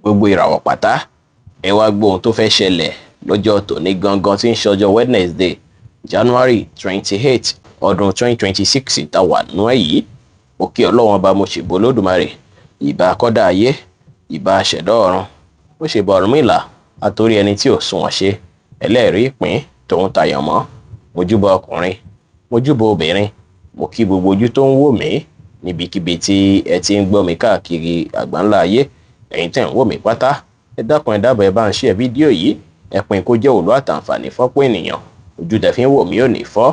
Gbogbo ìràwọ̀ pátá, ẹ wá gbọ́ ohun tó fẹ́ ṣẹlẹ̀ lọ́jọ́ tòní gangan tí ń ṣọjọ́ Wednesday, January 28, ọdún 2026 tá wà nú ẹ̀ yìí. Òkè Ọlọ́run Ọba, mo ṣèbò Olódùmarè, ìbà kọ́dà ayé, ìbà ṣẹ̀dá ọ̀run, mo ṣèbà Ọ̀rúnmìlà, àtòrí ẹni tí ò sunwọ̀n ṣe, ẹlẹ́rìí ìpín tòun tàyàn mọ́. Mojúbà ọkùnrin, mojúbà obìnrin, mo kí gbogbo ojú tó ń wò mí níbikíbi tí ẹ ti ń gbọ́ mi káàkiri àgbáńlá ayé. Ẹ̀yin tẹ̀ ń wò mí pátá, ẹ dákun, ẹ dábàá, ẹ bá ń share fídíò yìí, ẹ pín kó jẹ́ òlú àtàǹfààní fọ́pọ̀ ènìyàn. Ojú tẹ̀ fi ń wò mí ò ní fọ́,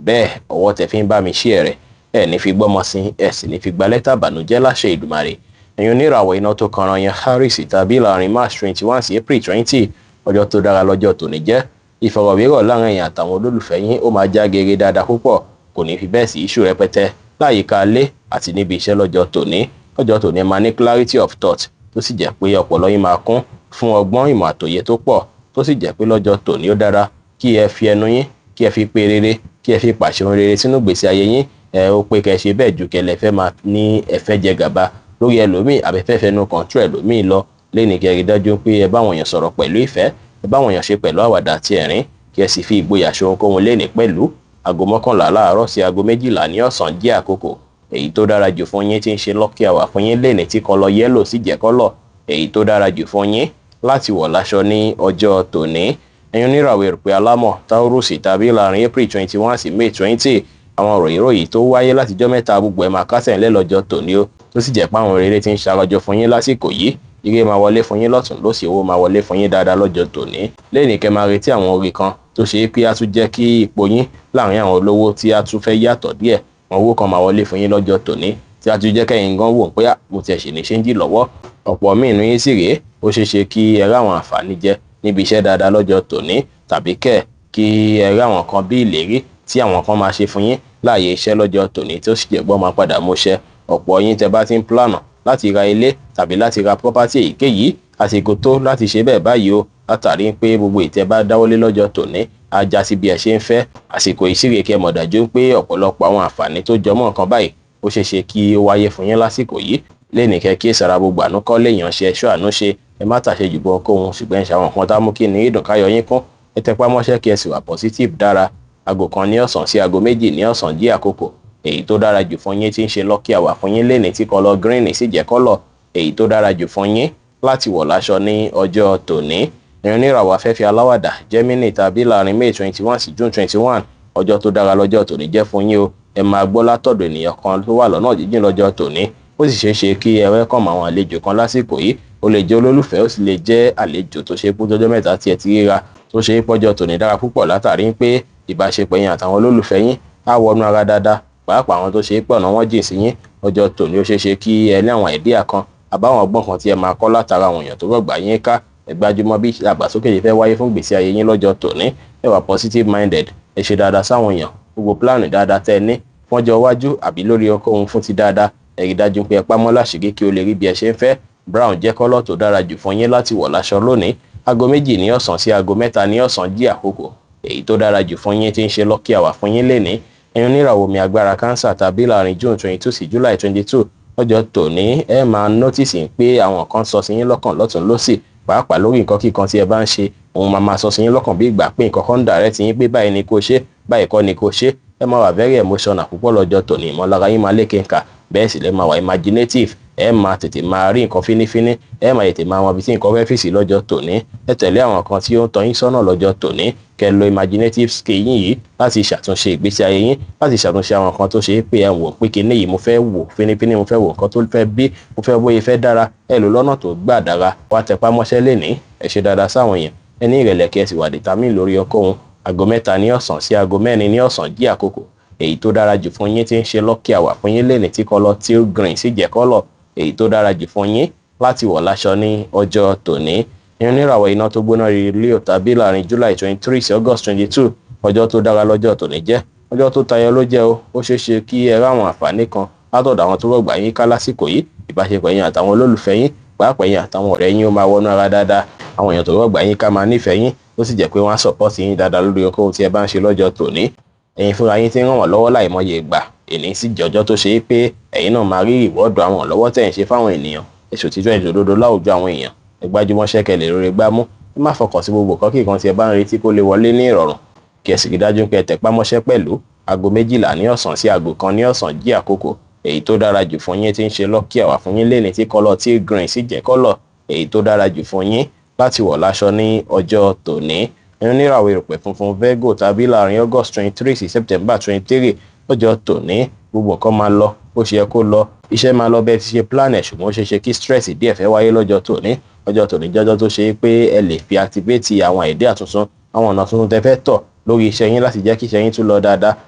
bẹ́ẹ̀ ọwọ́ tẹ̀ fi ń bá mi share rẹ̀, ẹ ní fi gbọ́mọ sí, ẹ sì ní fi gba lẹ́tà bànújẹ́ láṣẹ Ìdùmarè. Ẹ̀yin oníràwọ̀ iná tó kanran yẹn, Aries tàbí láàrin March 21 sí April 20, ọjọ́ tó dára lọ́jọ́ tòní jẹ́. Ìfọ̀rọ̀wérọ̀ láàrin ẹ̀yin àtàwọn olólùfẹ́ yín ó máa já geere dáadáa púpọ̀, kò ní fi bẹ́ẹ̀ sí issue rẹpẹtẹ láyìíká ilé àti níbi iṣẹ́ lọ́jọ́ tòní. Lọ́jọ́ tòní, ẹ máa ní clarity of thought, tó sì jẹ́ pé ọpọlọ yín máa kún fún ọgbọ́n, ìmọ̀ àtòye tó pọ̀, tó sì jẹ́ pé lọ́jọ́ tòní ó dára kí ẹ fi ẹnu yín, kí ẹ fi pé rere, kí ẹ fi pàṣẹ ohun rere sínú ìgbésí ayé yín. Ẹ ó pé kẹ́ ṣe bẹ́ẹ̀ ju kẹ́ lẹ fẹ́ máa ní ẹ fẹ́ jẹ gàba lórí ẹlòmíì àbẹ́fẹ́ fẹnu control ẹlòmíì lọ lẹ́nìí. Kẹ́ rí dájú pé ẹ báwọn èèyàn sọ̀rọ̀ pẹ̀lú ìfẹ́, ẹ báwọn èèyàn ṣe pẹ̀lú àwàdà àti ẹ̀rín, kí ẹ sì fi ìgboyà ṣe ohunkóhun lẹ́nìí. Pẹ̀lú aago 11 láàárọ̀ sí aago 12 ní ọ̀sán jẹ́ àkókò èyí tó dára jù fún yín, tí ń ṣe lucky hour fún yín lẹ́nìí, tí colour yellow sì jẹ́ colour èyí tó dára jù fún yín láti wọ̀ láṣọ ní ọjọ́ tòní. Ẹ̀yin oníràwọ̀ erùpẹ̀ alámọ̀, Taurus tàbí láàrin April 21 sí May 20, àwọn ròyìnròyìn tó wáyé látijọ́ mẹ́ta, gbogbo ẹ̀ máa kásẹ̀ ńlẹ̀ lọ́jọ́ tòní o, tó sì jẹ́ pé àwọn rere ti ń ṣarajọ fún yín lásìkò yìí. Ire máa wọlé fún yín lọ́tùn lósì, owó máa wọlé fún yín dáadáa lọ́jọ́ tòní. Lẹ́yìn kẹ́ máa retí àwọn orí kan tó ṣe é pé á tún jẹ́ kí ipò yín láàrin àwọn olówó tí á tún fẹ́ yàtọ̀ díẹ̀. Àwọn owó kan máa wọlé fún yín lọ́jọ́ tòní tí á tún jẹ́ kẹ́yìn gan wò pé mo tiẹ̀ ṣì ní ṣéńjì lọ́wọ́. Ọ̀pọ̀ míì nínú yín sì rèé, ó ṣeé ṣe kí ẹ ráwọn àǹfààní jẹ níbi iṣẹ́ dáadáa lọ́jọ́ tòní, tàbí kẹ̀ kí ẹ ráwọn kan bí ìlérí tí àwọn kan máa ṣe fún yín láàyè iṣẹ́ lọ́jọ́ tòní, tí ó sì jẹ́ gbọ́ máa padà múṣẹ. Ọ̀pọ̀ yín tẹ́ bá ti ń plan láti ra ilé tàbí láti ra property èyíkéyìí, àsìkò tó láti ṣe bẹ́ẹ̀ báyìí o, látàrí pé gbogbo ìtẹ́ bá dáwọ́lé lọ́jọ́ tòní á já sí bí ẹ ṣe ń fẹ́. Àsìkò ìṣirè kẹ́ mọ̀ dájú pé ọ̀pọ̀lọpọ̀ àwọn àǹfààní tó jọmọ́ nǹkan báyìí, ó ṣeé ṣe kí ó wáyé fún yín lásìkò yìí. Lẹ́nìí, kẹ́ kí ìsara gbogbo àánú kọ́ léèyàn ṣe, ẹ̀ṣọ́ àánú ṣe, ẹ má tàṣe jù bọ́ kóhun, ṣùgbọ́n ẹ ṣe àwọn nǹkan tá mú kí ní ìdùn káyọ̀ yín kún. Ẹ tẹpá mọ́ṣẹ́, kí ẹ sì wà positive dára. Aago 1 ní ọ̀sán sí aago 2 ní ọ̀sán jí àkókò èyí tó dára jù fún yín, tí ń ṣe lucky hour fún yín lẹ́nìí, tí colour green sì jẹ́ colour èyí tó dára jù fún yín láti wọ̀ láṣọ ní ọjọ́ tòní. Ìrìn oníràwọ̀ afẹ́fẹ́ aláwàdà, Gemini tàbí láàrin May 21 sí June 21, ọjọ́ tó dára lọ́jọ́ tòní jẹ́ fún yín o. Ẹ máa gbọ́ látọ̀dọ̀ ènìyàn kan tó wà lọ́nà jíjìn lọ́jọ́ tòní. Ó sì ṣeé ṣe kí ẹ welcome àwọn àlejò kan lásìkò yìí. Ó lè jẹ́ olólùfẹ́, ó sì lè jẹ́ àlejò tó ṣe pé tọ́jọ́ mẹ́ta tí ẹ ti ríra, tó ṣe é pọ́jọ́ tòní dára púpọ̀ látàrí pé ìbáṣepọ̀ yín àtàwọn olólùfẹ́ yín á wọnú ara dáadáa, pàápàá àwọn tó ṣe é pé ọ̀nà wọn jìn sí yín. Ọjọ́ tòní, ó ṣeé ṣe kí ẹ ní àwọn idea kan àbáwọn ọgbọ́n kan tí ẹ máa kọ́ látara àwọn èèyàn tó rọ̀gbà yín ká. Ẹ gbájúmọ́ bí ìdàgbàsókè ṣe fẹ́ wáyé fún ìgbésí ayé yín lọ́jọ́ tòní. Ẹ wà positive minded, ẹ ṣe dáadáa sáwọn èèyàn. Gbogbo plan dáadáa tẹ́ ẹ ní fún ọjọ́ iwájú àbí lórí ohunkóhun fún ti dáadáa, ẹ rí dájú pé ẹ pamọ́ láṣìírí kí o lè rí bí ẹ ṣe ń fẹ́. Brown jẹ́ colour tó dára jù fún yín láti wọ̀ láṣọ lónìí. Aago 2 ní ọ̀sán sí aago 3 ní ọ̀sán jí àkókò èyí tó dára jù fún yín, tí ń ṣe lucky hour fún yín lénìí. Ẹ̀yin oníràwọ̀ omi agbára, Cancer tàbí láàrin June 22 sí July 22, lọ́jọ́ tòní ẹ máa notice pé àwọn kan sọ sí yín lọ́kàn lọ́tùn lósì, pàápàá lórí nǹkan kíkan tí ẹ bá ń ṣe. Òun máa máa sọ sí yín lọ́kàn bí ìgbà pé nǹkan kan ń direct yín pé báyìí ni kò ṣe, báyìí kọ́ ni kò ṣe. Ẹ máa wà very emotional púpọ̀ lọ́jọ́ tòní, ìmọ̀lára yín máa lékenkà, bẹ́ẹ̀ sì lẹ́ máa wà imaginative. Ẹ máa tètè máa rí nǹkan fínífíní, ẹ máa tètè máa mọ ibi tí nǹkan fẹ́ fèsì lọ́jọ́ tòní. Ẹ tẹ̀lé àwọn kan tí ó ń tọ́ yín sọ́nà lọ́jọ́ tòní, kẹ́ lo imaginative skill yín yìí láti ṣàtúnṣe ìgbésí ayé yín, láti ṣàtúnṣe àwọn kan tó ṣe é pé ẹ wò pé kíní yìí, mo fẹ́ wò fínífíní, mo fẹ́ wò nǹkan tó fẹ́ bí, mo fẹ́ bóyá fẹ́ dára. Ẹ lò lọ́nà tó gbà dára. Wá tẹpá mọ́ṣẹ́ lénìí, ẹ ṣe dáadáa sáwọn èèyàn, ẹ ní ìrẹ̀lẹ̀, kí ẹ sì wà determined lórí ohunkóhun. Aago 3 ní ọ̀sán sí aago 4 ní ọ̀sán jí àkókò èyí tó dára jù fún yín, tí ń ṣe lucky hour fún yín lénìí, tí colour teal green sì jẹ́ colour èyí tó dára jù fún yín láti wọ̀ láṣọ ní ọjọ́ tòní. Ìyẹn oníràwọ̀ iná tó gbóná rí, Leo tàbí láàrin July 23 sí August 22, ọjọ́ tó dára lọ́jọ́ tòní jẹ́. Ọjọ́ tó tayọ ló jẹ́ o. Ó ṣeé ṣe kí ẹ ráwọn àǹfààní kan látọ̀dọ̀ àwọn tó rọ̀gbà yín ká lásìkò yìí. Ìbáṣepọ̀ yín àtàwọn olólùfẹ́ yín, pàápàá yín àtàwọn ọ̀rẹ́ yín, ó máa wọnú ara dáadáa. Àwọn èèyàn tó rọ̀gbà yín ká máa nífẹ̀ẹ́ yín, ó sì jẹ́ pé wọ́n á support yín dáadáa lórí ohunkóhun tí ẹ bá ń ṣe lọ́jọ́ tòní. Ẹ̀yin fúnra yín ti ń ràn wọ́n lọ́wọ́ láìmọye ìgbà, èní sì jẹ́ ọjọ́ tó ṣe é pé ẹ̀yin náà máa rí reward àwọn lọ́wọ́ tẹ̀ ń ṣe fáwọn ènìyàn. Èso títọ́ ìṣòdodo láwùjọ àwọn èèyàn. Ẹ gbájúmọ́ṣẹ́ kẹ́ lè rere gbámú. Ẹ má fọkàn sí gbogbo nǹkan kí nǹkan tí ẹ bá ń retí kó lè wọlé ní ìrọ̀rùn, kí ẹ sì rí dájú pé ẹ tẹpá mọ́ṣẹ́ pẹ̀lú. Aago 12 ní ọ̀sán sí aago 1 ní ọ̀sán jí àkókò èyí tó dára jù fún yín tí ń ṣe lucky hour fún yín léni, tí colour tea green sì jẹ́ colour èyí tó dára jù fún yín láti wọ̀ láṣọ ní ọjọ́ tòní. Oníràwọ̀ erùpẹ̀ funfun Virgo tàbí láàrin August 23 sí September 23, lọ́jọ́ tòní gbogbo nǹkan máa lọ bó ṣe yẹ kó lọ. Iṣẹ́ máa lọ bẹ́ẹ̀ ti ṣe plan ẹ̀, ṣùgbọ́n ó ṣeé ṣe kí stress díẹ̀ fẹ́ wáyé lọ́jọ́ tòní. Ọjọ́ tòní jọjọ́ tó ṣe pé ẹ lè fi activate àwọn idea tuntun, àwọn ọ̀nà tuntun tẹ́ fẹ́ tọ̀ lórí iṣẹ́ yín láti jẹ́ kí iṣẹ́ yín tún lọ dáadáa.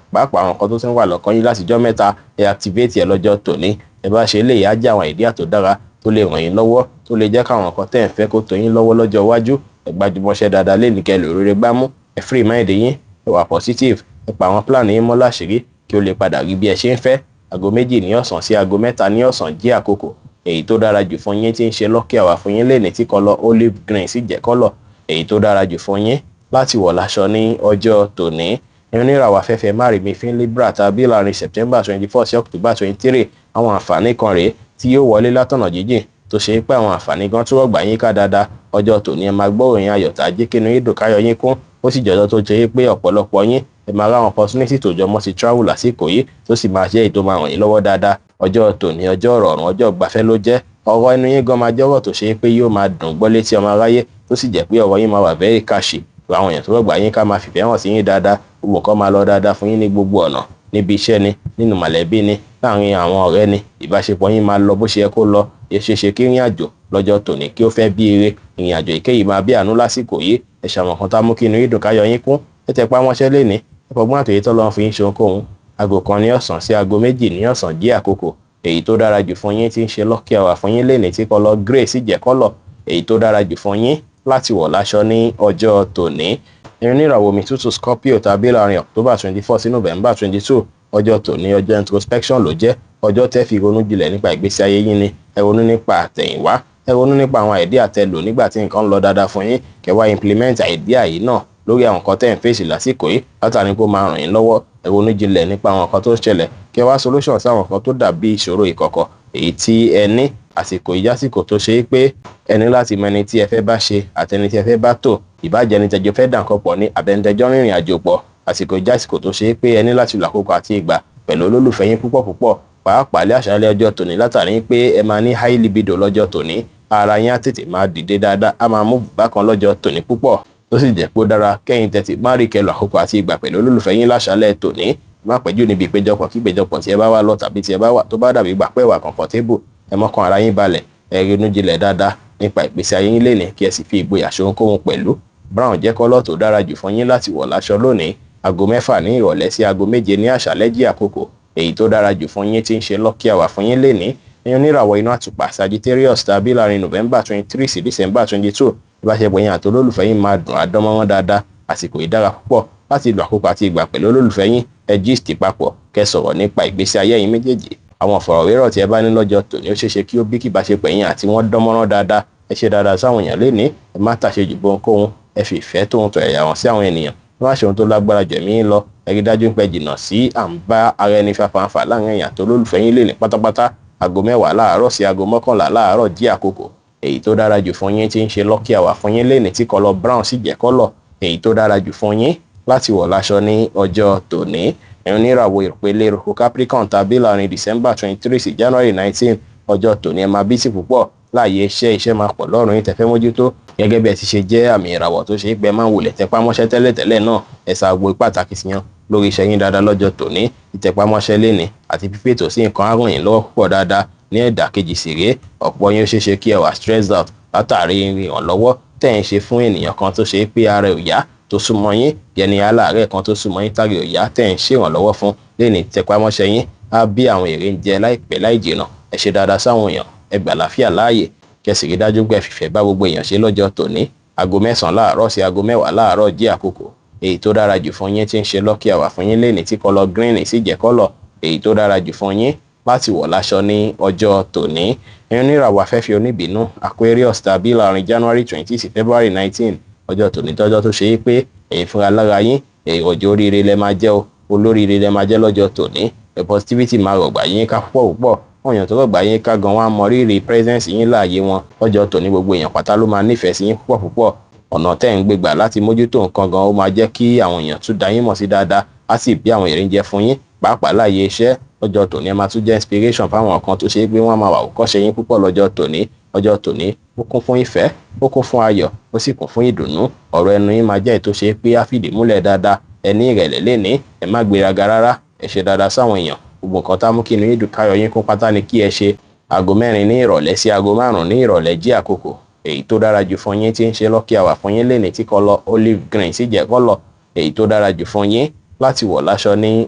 Pàápàá àwọn nǹkan tó ti ń wà lọ́kàn yín látijọ́ mẹ́ta, ẹ activate ẹ lọ́jọ́ tòní. Ẹ bá ṣe eléyìí, á jẹ́ àwọn idea tó dára tó lè ràn yín lọ́wọ́, tó lè jẹ́ káwọn nǹkan tẹ́ ẹ̀ ń fẹ́ kó tó yín lọ́wọ́ lọ́jọ́ iwájú. Ẹ gbájúmọ́ṣẹ́ dáadáa lé nìkẹ́ lè rere gbámú. Ẹ free mind yín, ẹ wà positive, ẹ pa àwọn plan yín mọ́ láṣìírí kí ó lè padà rí bí ẹ ṣe ń fẹ́. Aago 2 ní ọ̀sán sí aago 3 ní ọ̀sán jí àkókò èyí tó dára jù fún yín tí ń ṣe lucky hour fún yín léni, tí colour olive green sì jẹ́ colour èyí tó dára jù fún yín láti wọ̀ láṣọ ní ọjọ́ tòní. Oníràwọ̀ afẹ́fẹ́ márìmífín Libra tàbí láàrin September 24 sí October 23, àwọn àǹfààní kan rèé tí yóò wọlé látọ̀nà jíjìn, tó ṣe pé àwọn àǹfààní gan tó rọ̀gbà yín ká dáadáa. Ọjọ́ tòní, ẹ máa gbọ́ òyìn ayọ̀ tá jẹ́ kínú yín dùn, káyọ̀ yín kún. Ó sì jọjọ́ tó ṣe pé ọ̀pọ̀lọpọ̀ yín, ẹ máa ráwọn opportunity tó jọmọ́ sí travel lásìkò yìí, tó sì máa ṣe èyí tó máa ràn yín lọ́wọ́ dáadáa. Ọjọ́ tòní, ọjọ́ ìrọ̀rùn, ọjọ́ ìgbafẹ́ ló jẹ́. Ọ̀rọ̀ ẹnu yín gan máa jọ́rọ̀ tó ṣe pé yóò máa dùn gbọ́ létí ọmọ aráyé, tó sì jẹ́ pé ọ̀rọ̀ yín máa wà very catchy. Àwọn èèyàn tó rọ̀gbà yín ká máa fìfẹ́ hàn sí yín dáadáa. Gbogbo nǹkan máa lọ dáadáa fún yín ní gbogbo ọ̀nà, níbi iṣẹ́ ni, nínú mọ̀lẹ́bí ni, láàrin àwọn ọ̀rẹ́ ni. Ìbáṣepọ̀ yín máa lọ bó ṣe yẹ kó lọ. Ẹ ṣeé ṣe kí ìrìn àjò lọ́jọ́ tòní kí ó fẹ́ bí ire. Ìrìn àjò èkéyìí máa bí àánú lásìkò yìí. Ẹ ṣàwọn kan tá mú kí inú yín dùn, káyọ̀ yín kún. Ẹ tẹpá mọ́ṣẹ́ lénìí, ẹ fọgbọ́n àtòyé tọ́lọ́run fi ń ṣe ohunkóhun. Aago 1 ní ọ̀sán sí aago 2 ní ọ̀sán jí àkókò èyí tó dára jù fún yín tí ń ṣe lucky hour fún yín lénìí, tí colour grey sì jẹ́ colour èyí tó dára jù fún yín láti wọ̀ láṣọ ní ọjọ́ tòní. Oníràwọ̀ omi tútù Scorpio tàbí láàrin October 24 sí November 22, ọjọ́ tòní, ọjọ́ introspection ló jẹ́. Ọjọ́ tẹ́ fi ronú jinlẹ̀ nípa ìgbésí ayé yín ni. Ẹ ronú nípa àtẹ̀yìnwá, ẹ ronú nípa àwọn idea tẹ́ lò nígbà tí nǹkan ń lọ dáadáa fún yín, kẹ́ wá implement idea yìí náà lórí àwọn nǹkan tẹ́ ń fèsì lásìkò yìí, látàrí kó máa ràn yín lọ́wọ́. Ẹ ronú jinlẹ̀ nípa àwọn nǹkan tó ń ṣẹlẹ̀, kẹ́ wá solution sí àwọn nǹkan tó dàbí ìṣòro ìkọ̀kọ̀ èyí tí ẹ ní. Àsìkò ìjásìkò tó ṣe é pé ẹ ní láti mọ ẹni tí ẹ fẹ́ bá ṣe àti ẹni tí ẹ fẹ́ bá tò, ìbájẹ́ ẹni tẹ́jọ́ fẹ́ dà nǹkan pọ̀ ní àbẹ̀ntẹ́jọ́ rìnrìn àjò pọ̀. Àsìkò ìjásìkò tó ṣe é pé ẹ ní láti lo àkókò àti ìgbà pẹ̀lú olólùfẹ́ yín púpọ̀ púpọ̀, pàápàá lé àṣálẹ́ ọjọ́ tòní, látàrí pé ẹ máa ní high libido lọ́jọ́ tòní. Ara yín á tètè máa dìde dáadáa, á máa mú bákan lọ́jọ́ tòní púpọ̀, tó sì jẹ́ pé ó dára kẹ́yìn tẹ́tí má rí kẹlò àkókò àti ìgbà pẹ̀lú olólùfẹ́ yín láṣálẹ́ tòní. Má pẹ́jù níbi ìpéjọpọ̀ kí ìpéjọpọ̀ tí ẹ bá wà lọ tàbí tí ẹ bá wà tó bá dàbí ìgbà pẹ́ wà comfortable, ẹ mọ́kàn ara yín balẹ̀. Ẹ ronú jinlẹ̀ dáadáa nípa ìgbésí ayé yín lénìí, kí ẹ sì fi ìgboyà ṣe ohunkóhun pẹ̀lú. Brown jẹ́ colour tó dára jù fún yín láti wọ̀ láṣọ lónìí. Aago 6 ní ìrọ̀lẹ́ sí aago 7 ní àṣálẹ́ jí àkókò èyí tó dára jù fún yín tí ń ṣe lucky hour fún yín lénìí. Ní oníràwọ̀ inú àtùpà Sagittarius tàbí láàrin November 23 sí December 22, ìbáṣepọ̀ yín àti olólùfẹ́ yín máa dùn àdánmọ́rán dáadáa. Àsìkò yìí dára púpọ̀ láti lo àkókò àti ìgbà pẹ̀lú olólùfẹ́ yín. Ẹ gist papọ̀, kẹ́ sọ̀rọ̀ nípa ìgbésí ayé yín méjèèjì. Àwọn ìfọ̀rọ̀wérọ̀ tí ẹ bá ní lọ́jọ́ tòní, ó ṣeéṣe kí ó bí kí ìbáṣepọ̀ yín àti wọ́n dánmọ́rán dáadáa. Ẹ ṣe dáadáa sáwọn èèyàn lénìí, ẹ má tàṣejù bóhunkóhun. Ẹ fi ìfẹ́ tóhun tọ̀ ẹ̀yà wọn sí àwọn ènìyàn. Ẹ má ṣe ohun tó lágbára jù ẹ̀mí yín lọ. Ẹ rí dájú pé jìnnà sí à ń bá ara ẹni fàfàǹfà láàrin èèyàn tó lólùfẹ́ yín lénìí pátápátá. Aago 10 láàárọ̀ sí aago 11 láàárọ̀ jí àkókò èyí tó dára jù fún yín tí ń ṣe lucky hour fún yín lénìí, tí colour brown sì jẹ́ colour èyí tó dára jù fún yín láti wọ̀ láṣọ ní ọjọ́ tòní. Oníràwọ̀ ìpele eruku Capricorn tàbí láàrin December 23 sí January 19, ọjọ́ tòní, ẹ máa busy púpọ̀ láàyè iṣẹ́. Iṣẹ́ máa pọ̀ lọ́rùn yín tẹ́fẹ́ mójútó. Gẹ́gẹ́ bí ẹ ti ṣe jẹ́ àmì ìràwọ̀ tó ṣe é pé ẹ máa ń wulẹ̀ tẹpá mọ́ṣẹ́ tẹ́lẹ̀tẹ́lẹ̀ náà, ẹ ṣàgbo pàtàkì sí yan lórí iṣẹ́ yín dáadáa lọ́jọ́ tòní. Ìtẹpámọ́ṣẹ́ lénìí àti fífètò sí nǹkan á ràn yín lọ́wọ́ púpọ̀ dáadáa. Ní ẹ̀dà kejì sì rèé, ọ̀pọ̀ yín, ó ṣeé ṣe kí ẹ wà stressed out látàrí ìrànlọ́wọ́ tẹ̀ ń ṣe fún ènìyàn kan tó ṣe é pé ara ẹ̀ ò yá tó súnmọ́ yín, yẹni aláàárẹ̀ kan tó súnmọ́ yín tára ò yá tẹ̀ ń ṣèrànlọ́wọ́ fún lénìí. Tẹpámọ́ṣẹ́ yín á bí àwọn èrè ń jẹ láìpẹ́ láì jìnà. Ẹ ṣe dáadáa sáwọn èèyàn, ẹ gbà láfíà láàyè, kẹ́ sì rí dájú pé ẹ fìfẹ́ bá gbogbo èèyàn ṣe lọ́jọ́ tòní. Aago 9 láàárọ̀ sí aago 10 láàárọ̀ jí àkókò èyí tó dára jù fún yín tí ń ṣe lucky hour fún yín lénìí, tí colour green sì jẹ́ colour èyí tó dára jù fún yín láti wọ̀ láṣọ ní ọjọ́ tòní. Oníràwọ̀ afẹ́fẹ́ oníbínú Aquarius tàbí láàrin January 20 sí February 19, ọjọ́ tòní tọ́jọ́ tó ṣe é pé èyí fúnra lára yín, ọjọ́ oríire lẹ máa jẹ́ o, olóríire lẹ máa jẹ́ lọ́jọ́ tòní. Positivity máa rọ̀gbà yín ká púpọ̀ púpọ̀. Àwọn èèyàn tó rọ̀gbà yín ká gan wọn á mọ rírì presence yín láàyè wọn. Lọ́jọ́ tòní, gbogbo èèyàn pátá ló máa nífẹ̀ẹ́ sí yín púpọ̀ púpọ̀. Ọ̀nà tẹ́ ń gbégbà láti mójútó nǹkan gan, ó máa jẹ́ kí àwọn èèyàn tún dá yín mọ̀ sí dáadáa, á sì bí àwọn èrè ń jẹ fún yín, pàápàá láàyè iṣẹ́. Lọ́jọ́ tòní, ẹ máa tún jẹ́ inspiration fáwọn kan tó ṣe é pé wọ́n máa wà àwòkọ́ṣe yín púpọ̀ lọ́jọ́ tòní. Ọjọ́ tòní, ó kún fún ìfẹ́, ó kún fún ayọ̀, ó sì kún fún ìdùnnú. Ọ̀rọ̀ ẹnu yín máa jẹ́ èyí tó ṣe é pé á fìdí múlẹ̀ dáadáa. Ẹ ní ìrẹ̀lẹ̀ lénìí, ẹ má gbéraga rárá, ẹ ṣe dáadáa sáwọn èèyàn. Gbogbo nǹkan tá mú kí inú yín dùn, káyọ̀ yín kún pátá ni kí ẹ ṣe. Aago 4 ní ìrọ̀lẹ́ sí aago 5 ní ìrọ̀lẹ́ jí àkókò èyí tó dára jù fún yín, tí ń ṣe lucky hour fún yín lénìí, tí colour olive green sì jẹ́ colour èyí tó dára jù fún yín láti wọ̀ láṣọ ní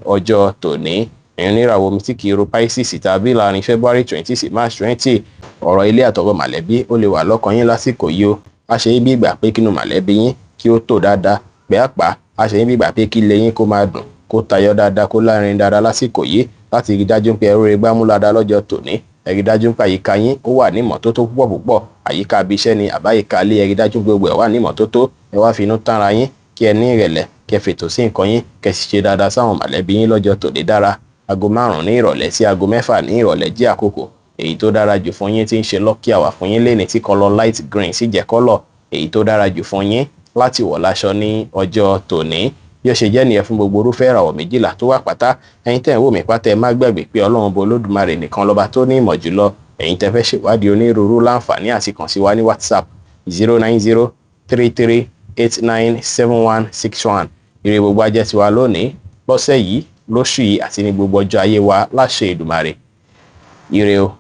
ọjọ́ tòní. Ẹ̀yin oníràwọ̀ omi tí kì í ro Pisces tàbí láàrin February 20 sí March 20, ọ̀rọ̀ ilé àtọ̀rọ̀ mọ̀lẹ́bí ó lè wà lọ́kàn yín lásìkò yìí o. A ṣe bí ìgbà pé kínú mọ̀lẹ́bí yín kí ó tò dáadáa pẹ́ẹ́pàá. A ṣe bí ìgbà pé kí ilé yín kó máa dùn, kó tayọ dáadáa, kó lárinrin dáadáa lásìkò yìí. Láti rí dájú pé ẹrú rẹ gbámú dáadáa lọ́jọ́ tòní, ẹ rí dájú pé àyíká yín ó wà ní ìmọ́tótó púpọ̀ púpọ̀. Àyíká ibi iṣẹ́ ni àbáyíká ilé, ẹ rí dájú pé gbogbo ẹ̀ wà ní ìmọ́tótó. Ẹ wá fi inú tánra yín, kí ẹ ní ìrẹ̀lẹ̀, kí ẹ fètò sí nǹkan yín, kí ẹ sì ṣe dáadáa sáwọn mọ̀lẹ́bí yín lọ́jọ́ tòní dára. Aago 5 ní ìrọ̀lẹ́ sí aago 6 ní ìrọ̀lẹ́ jẹ́ àkókò èyí tó dára jù fún yín, tí ń ṣe lucky hour fún yín lénìí, tí colour light green sì jẹ́ colour èyí tó dára jù fún yín láti wọ̀ láṣọ ní ọjọ́ tòní. Bí ó ṣe jẹ́ nìyẹn fún gbogbo irúfẹ́ ìràwọ̀ 12 tó wà pátá. Ẹ̀yin tẹ́ ń wò mí pátá, ẹ má gbàgbé pé Ọlọ́run bọ Olódùmarè nìkan lọ́ba tó ní ìmọ̀ jùlọ. Ẹ̀yin tẹ́ fẹ́ ṣèwádìí onírúurú, láǹfààní àti kàn sí wa ní WhatsApp, 09033897161. Ire gbogbo ajẹ́ tiwa lónìí, lọ́sẹ̀ yìí, lóṣù yìí àti ní gbogbo ọjọ́ ayé wa láṣẹ Èdùmàrè. Ire o.